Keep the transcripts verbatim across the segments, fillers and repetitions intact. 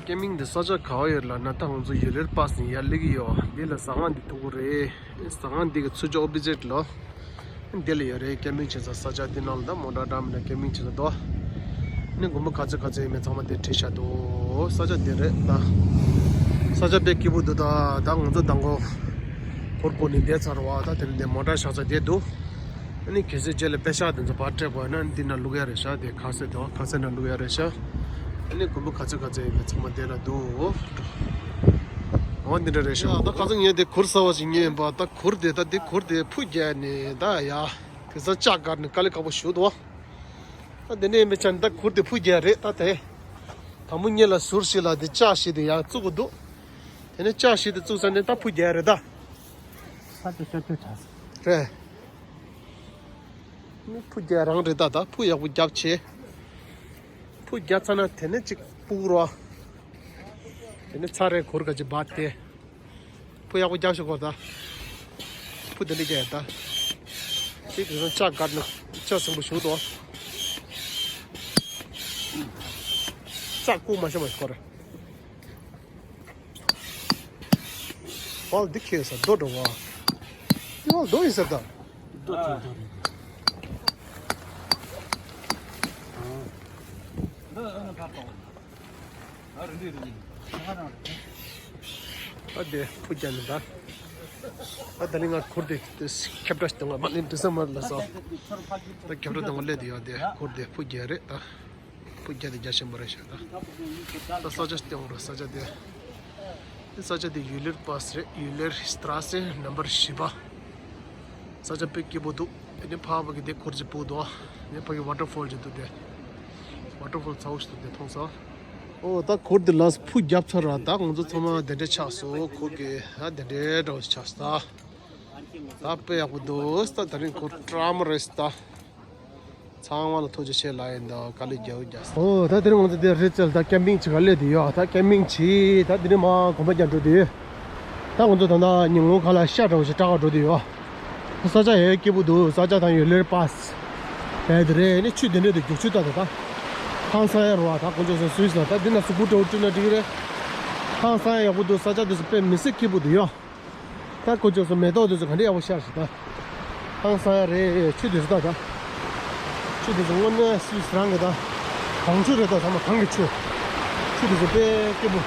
ཀེམ་པིང་འདི་ས་ཆ་ག་བ་ཡོད་ལབ་ན། ད་ང་ཚོ་ཡུ་ལེར་པཱ་སི་ནས་ཡར་སླེབས་ཀྱི་ཡོད། འདི་ལ་ཟ་ཁང་འདི་ཐུག་གི་རེད། ཟ་ཁང་འདི་གི་ཚུར་ཕྱོགས་ཨོ་པོ་ཟིཊ་ལ། འདི་ལ་ཡོད་རེད། ཀེམ་པིང་བྱེད་ས་ས་ཆ་འདི་ནང་ལ། ད་མོ་ཊ་འདྲ་མི་འདྲ་ཀེམ་པིང་བྱེད་ས་འདུག་ནི་དགོན་པ་ག་ཚོད་ག་ཚོད་ཡིན་མིན་ཚང་མ་དེ་བྲིས་བཞག་འདུག་ས་ཆ་འདི་རེད་ད། ས་ཆ་དཔེ་སྐྱིད་པོ་འདུག་ད་ད་ང་ཚོ་མདང་དགོང་གུར་སྤོས་ནས་བསྡད་ཚར་བ། ད་དེ་རིང་དེ་མོ་ཊ་བཞག་ས་དེ་འདུག་ཨ་ནི་གལ་སྲིད་རྗེས་ལ་པེ་ཤག་དེ་ཚོ་ཕར་སྤྲད་དགོས་ན་འདི་ན་བླུག་ཡ་རེད་ཤག་དེ་ཁ་ཟས་དང་ཁ་ཟས་ན་བླུག་ཡ་རེད་ཤག་ཨ་ནི་དགོན་པ་ག་ཚོད་ག་ཚོད་ཡིན་མིན་ཚང་མ་དེ་ན་འདུག་འོ་འདི་འདྲ་རེད་ཤག་ད་ཁ་སང་ངས་དེ་གུར་གསར་པ་ཞིག་རྙེད་པ། ད་གུར་དེ་ད་དེ་གུར་དེ་ཕུ་རྒྱག་ནས་ད་ཡ་དེ་ཚོ་ལྕགས་བཀར་ནས་དཀའ་ལས་ཁག་པོ་ཞིག་འདུག་ད་དེ་འདྲ་ཡིན་པའི་ཆ་ནས་ད་གུར་དེ་ཕུ་རྒྱག་རེད། ད་དེ་དང་པོ་སྔོན་ལ་ཟུར་ཞིག་ལ་དེ་ལྕགས་ཞིག་དེ་ཡར་བཙུགས་དགོས་འདུག་དེ་ནས་ལྕགས་ཞིག་དེ་བཙུགས་ཚར་ནས་ད་ཕུ་རྒྱག་རེད་ད། ས་ཆ་ཤར་ཕྱོགས་བྱ། རེད། ནི་ཕུ་རྒྱག་རང་རེད་ད། ད་ཕུ་ཡག་པོ་རྒྱབ་བྱས། ཕུ་རྒྱག་ཚར་ན་དེ་ནས་ཅིག་སྤུག་རོགས། དེ་ནས་ཚར་རེ་གུར་ག་ཅིག་སྦ་སྟེ། ཕུ་ཡག་པོ་རྒྱག་ཤོག་གོ་ད། ཕུ་དེ་འདྲ་རྒྱག་ཡ་ད། ཅིག་དེ་ཚོ་ལྕགས་བཀར་ན་ལྕགས་ཟིང་པོ་ཞིག་འདུག་ལྕགས་བཀུག་མ་ཤེས་མ་ཤེས་ཁོ་རེ། ཨོ་འདི་ཁེལ་ས་རྡོ་འགྲོ་བ། འདི་ཨོ་རྡོ་ཡིན་ས་ད། རྡོ་ཆུང་ཆུང་རེད། འདི་ཨ་ནི་ཕར་གཏོང་། ཨ་རིན་རིན་རིན་ཧ་རང་རེད། ཨ་དེ་ཕུ་རྒྱག་ནི་ད། ཨ་ད་ནི་ང་གུར་དེ་ཁྱབ་བསྒྲགས་ཞིག་གཏོང་བ་མ་ནི་འདི་ས་མར་ལ་ས། ད་ཁྱབ་བསྒྲགས་གཏོང་བ་སླེབས་དེ་ཡོད་དེ་གུར་དེ་ཕུ་རྒྱག་རེད་ད། ཕུ་རྒྱག་དེ་རྒྱག་བཞིན་པ་རེད་ཤག་ད། ད་ས་ཆ་སྟེང་རུ་ས་ཆ་དེ། དེ་ས་ཆ་དེ་ཡུ་ལེར་པཱ་སི་རེད། ཡུ་ལེར་སི་ཏྲ་སེ་ནམ་བར་བཞི་པ། ས་ཆ་དཔེ་སྐྱིད་པོ་འདུག་དེ་ནས་ཕ་བ་གི་དེ་གུར་གྱི་སྤུ་འདུག་དེ་ཕ་གི་ཝ་ཊར་ཕོལ་གྱི་འདུག་དེ་ཝ་ཊར་ཕོལ་ཚ་བོ་ཞིག་འདུག་དེ་མཐོང་ས། ཨོ་ད་གུར་དེ་ལ་ཕུ་རྒྱབ་ཚར་ར། ད་ང་ཚོ་ཚང་མ་དེ་འདྲ་ཆགས་སོང་། གུར་གི་ཨ་དེ་འདྲ་འདྲ་བོ་ཞིག་ཆགས་སོང་ད། ད་དཔེ་ཡག་པོ་འདུག་ད་དེ་རིང་གུར་བཀྲ་མ་རེད་ད། ཚང་མ་ལ་ཐུགས་རྗེ་ཆེ་ལབ་ཡིན་ད། དཀའ་ལས་རྒྱག་རྒྱག་སོང་། ཨོ་ད་དེ་རིང་ང་ཚོ་དེ་རི་ཙལ་ད་ཀེམ་པིང་བྱེད་ག་སླེབས་དེ་ཡོད། ད་ཀེམ་པིང་བྱེད་ད་དེ་རིང་མ་དགོན་པ་རྒྱག་འགྲོ་དེ་ཡོད། ད་ང་ཚོ་ད་ལྟ་ཉིན་གུང་ཁ་ལག་ཤ་འདྲ་བོ་ཞིག་སྐྲག་ག་འགྲོ་དེ་ཡོད། ས་ཆ་ཡང་སྐྱིད་པོ་འདུག་ས་ཆ་དང་ཡུ་ལེར་པཱ་སི་རེད་དེ་རེད། ནི་ཆུ་དེ་འདྲས་དེ་རྒྱུག་ཆུ་ད་ད་ད་ཧང་སང་ཡ་རུ་བ། ད་དཀོན་མཆོག་གསུམ་སུད་སི་ལ་ད་འདི་ན་སུ་བུ་འདྲ་བོ་བཀྲུས་ན་འགྲིག་གི་རེད། ཧང་སང་ཡ་ཡག་པོ་འདུག་ས་ཆ་དེ་ཚོ་དཔེ་མི་སྲིད་སྐྱིད་པོ་འདུག་ཡོ། ད་དཀོན་མཆོག་གསུམ་མེ་ཏོག་དེ་ཚོ་ག་འདྲ་ཡག་པོ་ཤར་ཞིག་ད། ཧང་སང་ཡ་རེད། ཆུ་དེ་ཚོ་ད་ད། ཆུ་དེ་ཚོ་དངོས་གནས་སུད་སི་རང་གི་ད། གངས་ཆུ་རེད་ད། ཚང་མ་གངས་ཀྱི་ཆུ། ཆུ་དེ་ཚོ་དཔེ་སྐྱིད་པོ།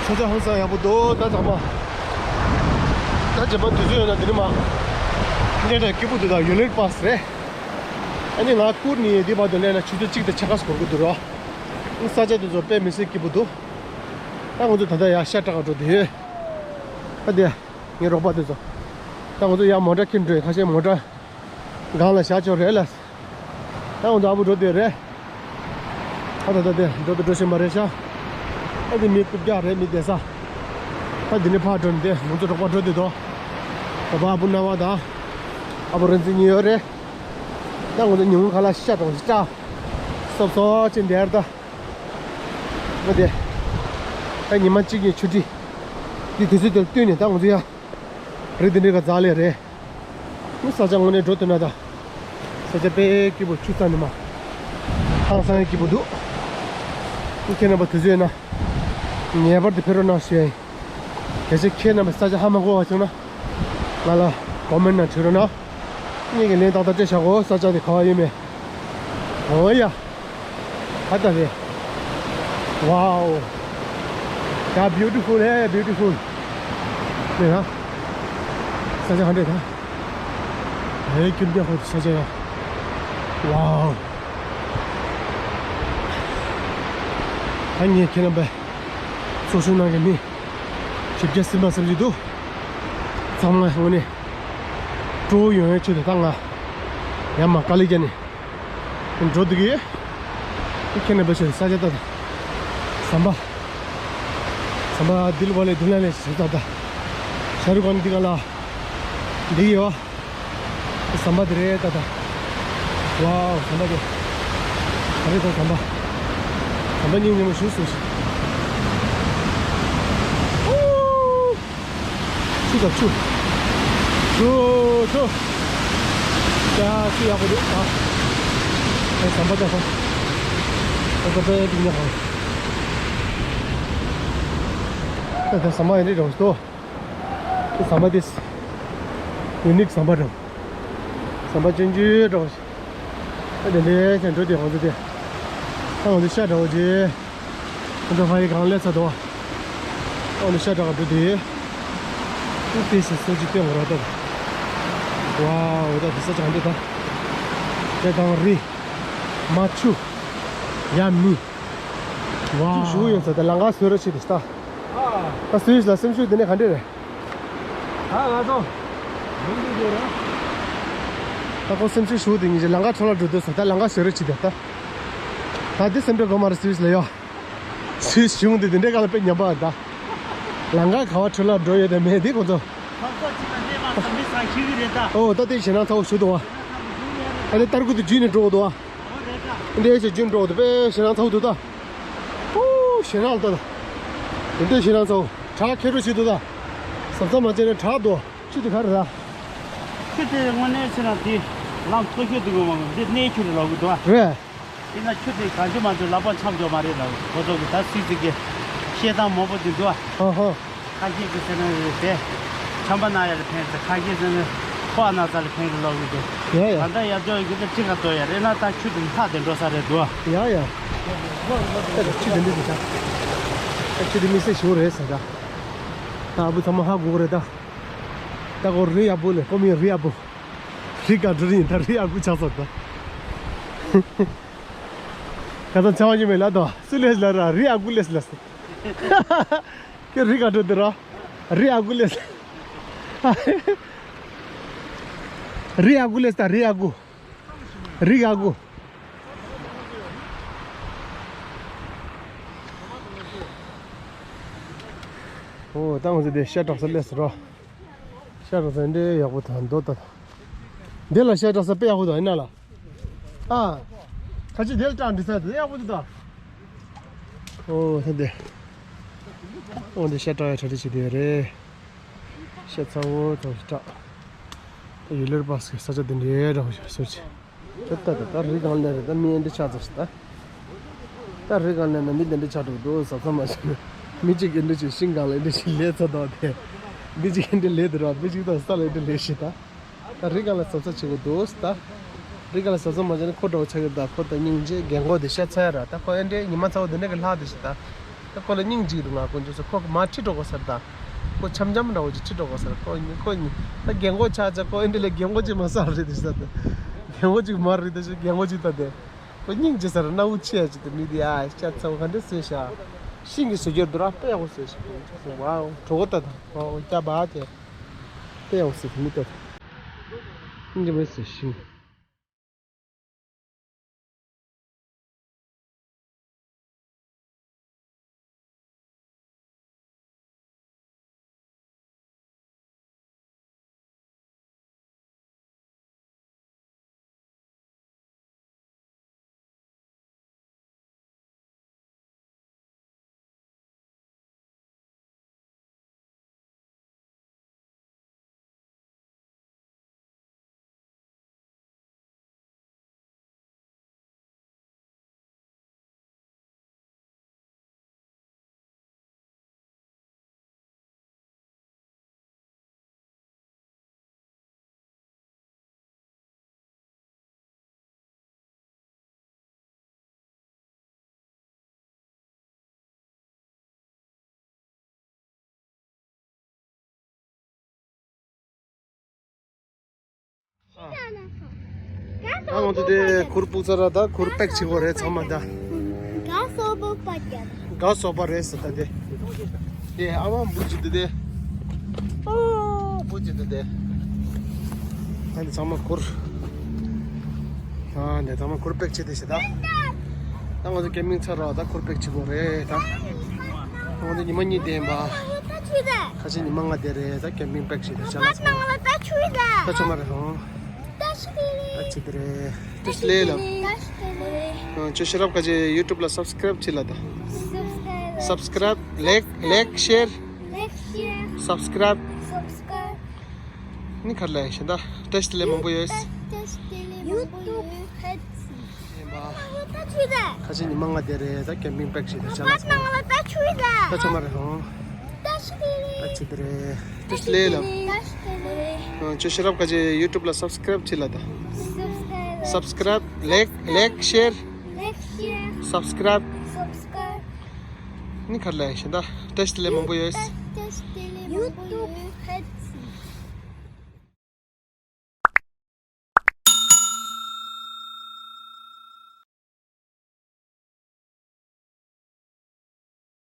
ས་ཆ་ཧང་སང་ཡག་པོ་འདུག་ད་ཚང་མ། ད་རྗེས་མ་དུས་ཚོད་ཡོད་ན་འདི་ནས་མ། གནས་འདྲ་སྐྱིད་པོ་འདུག་ད་ཡུ་ལེར་པཱ་སི་རེད། ཨ་ནི་ང་གུར་ནས་འདི་བར་དུ་སླེབས་ན་ཆུ་ཚོད་གཅིག་དང་ཕྱེད་ཀ་ཙམ་འགོར་གི་འདུག་རོ། ཨ་ས་ཆ་དེ་ཚོ་དཔེ་མི་སྲིད་སྐྱིད་པོ་འདུག་ད་ང་ཚོ་ད་ལྟ་ཡར་ཤ་སྐྲག་ག་འགྲོ་དུས་ཡོད། ཨ་དེ། ངའི་རོགས་པ་དེ་ཚོ། ད་ང་ཚོ་ཡར་མོ་ཊ་ཁྱེར་འགྲོ་ཡིན། ཁ་ཤས་མོ་ཊ་སྒང་ལ་བཞག་ཆོག་རེད་ལ། ད་ང་ཚོ་ཨ་བུ་འགྲོ་དུས་རེད། ཨ་ད་ད་དེ་འགྲོ་དུ་འགྲོ་བཞིན་པ་རེད་ཤག་ཨ་དེ་མི་རྐུབ་བཀྱག་རེད། མི་བསྡད་ས། ཨ་དེ་ནས་ཕར་འགྲོ་ནས་དེ་ང་ཚོ་རོགས་པ་འགྲོ་དུས་དོ། རོགས་པ་ཨ་བུ་སྣང་བ་དང་། ཨ་བུ་རིན་འཛིན་གཉིས་ཡོད་རེད། ད་ང་ཚོ་ཉིན་གུང་ཁ་ལག་ཤ་གྲོང་ཞིག་སྐྲག་སོབ་སོབ་ཅིག་འདིར་ད། ཨ་དེ། ད་ཉི་མ་གཅིག་གི་ཆུ་ཊི། འདི་དུས་ཚོད་དེར་བསྟུན་ནས་ད་ང་ཚོ་ཡ། རི་འདི་འདྲའི་ག་རྩ་ལས་རེད། ནི་ས་ཆ་དངོས་གནས་འགྲོ་ཐུབ་ན་ད། ས་ཆ་དཔེ་སྐྱིད་པོ། ཆུ་རྩ་ནས་མ། ཧང་སང་སྐྱིད་པོ་འདུག་ནི་ཁྱེད་རྣམ་པ་དུས་ཚོད་ཡོད་ན། ངེས་པར་དུ་ཕེབས་རོགས་གནང་ཞུ་ཡ་ཡིན། གལ་སྲིད་ཁྱེད་རྣམ་པས་ས་ཆ་ཧ་མ་གོ་བ་བྱུང་ན། ང་ལ་ཀོ་མེན་ནང་བྲིས་རོགས་གནང་། ངེད་ཀྱིས་ལན་ཏག་ཏག་སྤྲད་བཞག་གོ། ས་ཆ་དེ་ག་བ་ཡིན་མིན། འོ་ཡ། ད་ལྟ་རེད། ཝའོ། ད་བིའུ་ཊི་ཕུལ་ཧེ། བིའུ་ཊི་ཕུལ། རེད་ད། ས་ཆ་ག་འདྲས་ད། ཧེ་ཀུན་ཏེ་ཧོ་ས་ཆ་ཡ། ཝའོ། ད་ངས་ཁྱེད་རྣམ་པ་ཚོ་ཞུ་གནང་གི་མི་བཞི་བརྒྱ་ཟིན་པ་བསམ་གྱི་འདུག་ཚང་མ་དངོས་གནས་སྤྲོ་བོ་ཡོང་ཡ་ཆེད་དུ་ད་ང་ཡར་མར་དཀའ་ལས་བརྒྱབ་ནས་འགྲོ་འདུག་གི། ཁྱེད་རྣམ་པ་ཚོས་ས་ཆ་ད་ཟམ་པ། ཟམ་པ་འདི་ལ་བ་ལས་འདི་ལ་ལས་ཟེར་ད་ད། ཤ་རུ་ཀ་ནི་འདི་ག་ལ་འདི་ཡོད་བ། ཟམ་པ་འདི་རེད་ད་ད། ཝའོ་ཟམ་པ་འདི། ད་རེད་ད་ཟམ་པ། ཟམ་པ་སྙིང་རྗེ་མོ་ཞིག་སུ་ཞིག་ཆུ་དང་ཆུ། ཆུ་ཆུ། ཡ་ཆུ་ཡག་པོ་འདུག་ད། ཨེ་ཟམ་པ་ད་ད། ད་ད་པའི་འདི་ཉག་ག་ད་ཟམ་པ་ཡིན་འདྲ་འདྲ་པོ་ཞིག་འདུག་ད་ཟམ་པ་དེ་ཡུ་ནིག་ཟམ་པ་འདྲ་པོ། ཟམ་པ་ཆུང་ཆུང་འདྲ་པོ་ཞིག་ད་དེ་འདྲའི་ཅན་འགྲོ་དེ་ང་ཚོ་དེ། ད་ང་ཚོ་ཤ་འདྲ་པོ་ཅིག་ང་ཚོ་ཕ་ཡི་གང་སླེབས་ཚར་འདུག་ཨ་ནི་ཤ་འདྲ་པོ་འགྲོ་དེ། ཨུ་དེ་ཞིག་སོ་ཅིག་སྟོན་དགོས་ར་ད། ཝའོ་ད་དེ་ས་ཆ་འདི་ད། དེ་དང་རི། མ་ཆུ། ཡ་མི། ཝའོ། ཞུ་ཡོད་ས་ད་ལང་ཀ་སོས་ར་ཆེ་དེ་ད། ད་སུས་ལ་སེམས་ཤུགས་དེ་ནས་ག་འདྲས་རེད། ད་ང་ཚོ་མི་འདུག་དེ་རེད། ད་ཁོ་སེམས་ཤུགས་ཞུ་དེ་ཉིན་ལང་ཀ་འཕྲོ་ལ་འགྲོ་དུས་སུ་ད་ལང་ཀ་སོས་ར་ཆེ་དེ་ད། ད་དེ་སེམས་ཁྲལ་དགོས་མ་རེད་སུས་ལ་ཡོ། སུས་གཞུང་དེ་དེ་འདྲའི་ག་ལ་དཔེ་ཉམས་པ་ད། ལང་ཀ་ག་བ་འཕྲོ་ལ་འགྲོ་ཡོད་དེ་མེད་དེ་ཁོ་ཚོ། ཁ་ཚ་ཅི་ལ་གནས་མ་ས་མི་ས་ཤི་གི་རེད་ད། ཨོ་ད་དེ་ཞེ་སྣང་ཚ་བོ་ཞུ་དུ་བ། ཨ་ནི་ཏར་ཀུ་དེ་རྒྱུད་ནས་འགྲོ་དུ་བ། འདྲའི་ཞེ་རྒྱུན་འགྲོ་དུ་དཔེ་ཞེ་སྣང་ཚ་བོ་འདུག་ད། ཨོ་ཞེ་སྣང་ལ་ད། དེ་འདྲའི་ཞེ་སྣང་ཚ་བོ། བྲག་ཁེ་རུ་ཞིག་འདུག་ད། ཟབ་ཟབ་མ་བྱས་ནས་བྲག་འདུག་ཆུ་དེ་ག་རེ་ར། ཆུ་དེ་དངོས་གནས་བྱས་ན་དེ་ལམ་མཐོ་ཤོས་འདུག་གོ་མ་གོ་འདི་གནས་ཆུ་རེད་ལབ་གི་འདུག་ཨ། རེད། དེ་ན་ཆུ་དེ་གང་ཅི་མ་འདུག་ལག་པ་འཆམ་འཇོག་མ་རེད་ལབ་ཁོ་ཚོ་གི་ད་སུས་ཙི་གི་བཤད་སྟངས་མང་པོ་དེ་འདུག་ཨ། ཧོ་ཧོ། ཁ་ཤས་ཀྱི་ཟེར་ན་རེད་དེ། ཆམ་པ་ན་ཡ་ལ་ཕན་ཟེར་ཁ་ཤས་ཟེར་ན་ཁོག་ན་ཚ་ལ་ཕན་གི་ལོག་གི་འདུག་ཡ་ཡ། ད་ལྟ་ཡར་འཇོག་ཡོད་གི་ད་ཅི་ག་འགྲོ་ཡ་རེད་ན་ད་ཆུ་དེ་ལྷག་དེ་འགྲོ་ས་རེད་འདུག་ཡ་ཡ། ད་ཆུ་དེ་འདྲ་དེ་ཆ། ད་ཆུ་དེ་དམིགས་བསལ་ཞིག་རེད་ཟེར་ད། ད་ཨ་བུ་ཚང་མ་ཧ་གོ་གི་རེད་ད། ད་གོ་རི་ཡག་པོ་ལས་ཀོ་མི་རི་ཡག་པོ། རི་ག་འགྲོ་རི་ཡིན་ད་རི་ཡག་པོ་ཆགས་ས་ད། ཁ་སང་ཆ་བ་ཉི་མེད་ལ་ད་སུ་ལས་ལ་ར་རི་ཡག་པོ་ལས་ལ་ས། ཁྱོད་རི་ག་འགྲོ་འདི་ར། རི་ཨ་ཁུ་ལས། རི་ཨ་ཁུ་ལས་ད་རི་ཨ་ཁུ། རི་ཨ་ཁུ། ཨོ་ད་ང་ཚོ་དེ་ཤ་བྲག་ས་སླེབས་སོང་ར། ཤ་བྲག་ས་འདྲའི་ཡག་པོ་དང་མདོ་ལྟ། འདི་ལ་ཤ་བྲག་ས་དཔེ་ཡག་པོ་དང་ཡིན་ན་ལ། ཨ། ཁ་ཅིག་དེ་ལ་བཀྲག་འདི་ས་དེ་ཡག་པོ་འདུག་ད། ཨོ་ད་དེ། ཨོ་འདི་ཤ་བྲག་ཡ་གྲ་སྒྲིག་བྱེད་དེ་རེད། ཤ་ཚ་བོ་ཐོག་ཤ་བྲག་ད་ཡུལ་ལེར་པགས་ཀྱི་ས་ཆ་དེ་འདྲའི་འདྲ་བོ་ཞིག་སོ་ཆེ། ད་ལྟ་ད་ད་རི་སྒང་ལ་རེད་ད་མི་ཨེ་འདྲ་ཆགས་ཚར་ཤག་ད། ད་རི་སྒང་ལ་ན་མི་དེ་འདྲ་ཆགས་འགྲོ་འདུག་ཟབ་ཟབ་མ་བྱས་ན། མི་གཅིག་གིས་འདྲ་ཅིག་ཤིང་སྒང་ལ་འདྲ་ཞིག་ལས་ཚར་འདུག་དེ། མི་གཅིག་གིས་འདྲ་ལས་འདུག་ར་མི་གཅིག་ད་ས་ལ་འདྲ་ལས་ཤི་ད། ད་རི་སྒང་ལ་ཟབ་ཟབ་བྱེད་དགོས་འདུག་ད། རི་སྒང་ལ་ཟབ་ཟབ་མ་བྱས་ན་ཁོ་འདྲ་བོ་ཆགས་ཀྱི་ད་ཁོ་ད་སྙིང་རྗེ་རྒན་གོག་དེ་ཤ་ཚ་ཡ་ར་ད་ཁོ་ཨེ་འདྲའི་ཉི་མ་ཚ་བོ་དེ་འདྲ་གི་ལྷག་དེ་ཤི་ད། ད་ཁོ་ལ་སྙིང་རྗེ་འདུག་ང་དཀོན་མཆོག་གསུམ་ཁོ་མར་ཁྲིད་འགྲོ་དགོས་ས་རེད་ད། ཁོ་འཆམ་འཆམ་འདྲ་བོ་ཅིག་ཁྲིད་འགྲོ་དགོས་ས་རེད་ཁོ་ཉིད་ཁོ་ཉིད་ད་རྒན་གོག་ཆགས་ཆགས་ཁོ་ཨེ་འདྲ་ལས་རྒན་གོག་ཅིག་མ་ས་རེད་དེ་ཤི་ད་དེ། རྒན་གོག་ཅིག་མར་རེད་དེ་ཤི་རྒན་གོག་ཅིག་ད་དེ། ཁོ་སྙིང་རྗེ་ས་རེད་སྣ་བུག་ཆེ་ཡ་ཅིག་དེ་མི་དེ་ཨ་ཤ་ཚ་བོ་ག་འདྲ་བཟོས་ཤག་ཤིང་གི་བཟོ་རྒྱུར་འདུག་ར་དཔེ་ཡག་པོ་བཟོས་ཤག་ཝའོ་གྲོད་ཁོག་ལྟ་དང་ཝའོ་སྐྱ་བ་དེ། དཔེ་ཡག་པོ་བཟོས་དེ་མི་ལྟ་དང་། སྙིང་རྗེ་མོ་བཟོས་ཤིང་། ད་ང་ཚོ་དེ་གུར་སྤུག་ཚར་ར་ད་གུར་པེག་བྱེད་དགོས་རེད་ཚང་མ་ད། ག་སོ་པོ་པ་ཀྱ། ག་སོ་པ་རེད་ཟེར་ད་དེ། དེ་ཨ་མ་འབུ་ཅི་དེ་དེ། ཨོ་འབུ་ཅི་དེ་དེ། ད་ནི་ཚང་མ་གུར། ཨ་ནི་ཚང་མ་གུར་པེག་བྱེད་དེ་ཤི་ད། ད་ང་ཚོ་ཀེམ་པིང་ཚར་ར་ད་གུར་པེག་བྱེད་དགོས་རེད་ད། ང་ཚོ་ཉི་མ་གཉིས་བསྡད་པ། ཁ་ཆེ་ཉི་མ་ལྔ་བསྡད་རེད་ད་ཀེམ་པིང་པེག་བྱེད་དེ་ཤ་ལ་ཚང་མ། ད་ཆོ་མ་རེད་ཧོ། ད་ཅི་དེ་རེད། ད་ཅི་དེ་ལབ། ཁྱོད་ཤེས་རབ་ཁ་ཆེ་ཡུ་ཊུབ་ལ་སབ་སི་ཀ་རབ་བྱེད་ལ་ད། སབ་སི་ཀ་རབ་ལེག་ལེག་ཤེར། སབ་སི་ཀ་རབ། ནི་ཁར་ལ་ཡ་ཤེ་ད། ཏེ་སི་ཊི་ལེ་མང་པོ་ཡོད། ཡུ་ཊུབ་ཧེ་ད་ཅི་ད། ཁ་ཆེ་ཉི་མ་ལྔ་བསྡད་རེད་ད་ཀེམ་པིང་པེག་བྱེད་དེ་ཤ་ལ་ཚང་མ། ད་ཆོ་མ་རེད་ཧོ། ད་ཅི་དེ་རེད། ཏེས་ལེ་ལ། ཨ་ཅོ་ཤེས་རབ་ཀ་ཅེ་ཡུ་ཊུབ་ལ་སབ་སི་ཀ་རེབ་ཅི་ལ་ད། སབ་སི་ཀ་རེབ། ལེག་ལེག་ཤེར། སབ་སི་ཀ་རེབ། ནི་ཁར་ལ་ཤེས་ད། ཏེས་ལེ་མང་པོ་ཡོད། ཡུ་ཊུབ་ཧེ།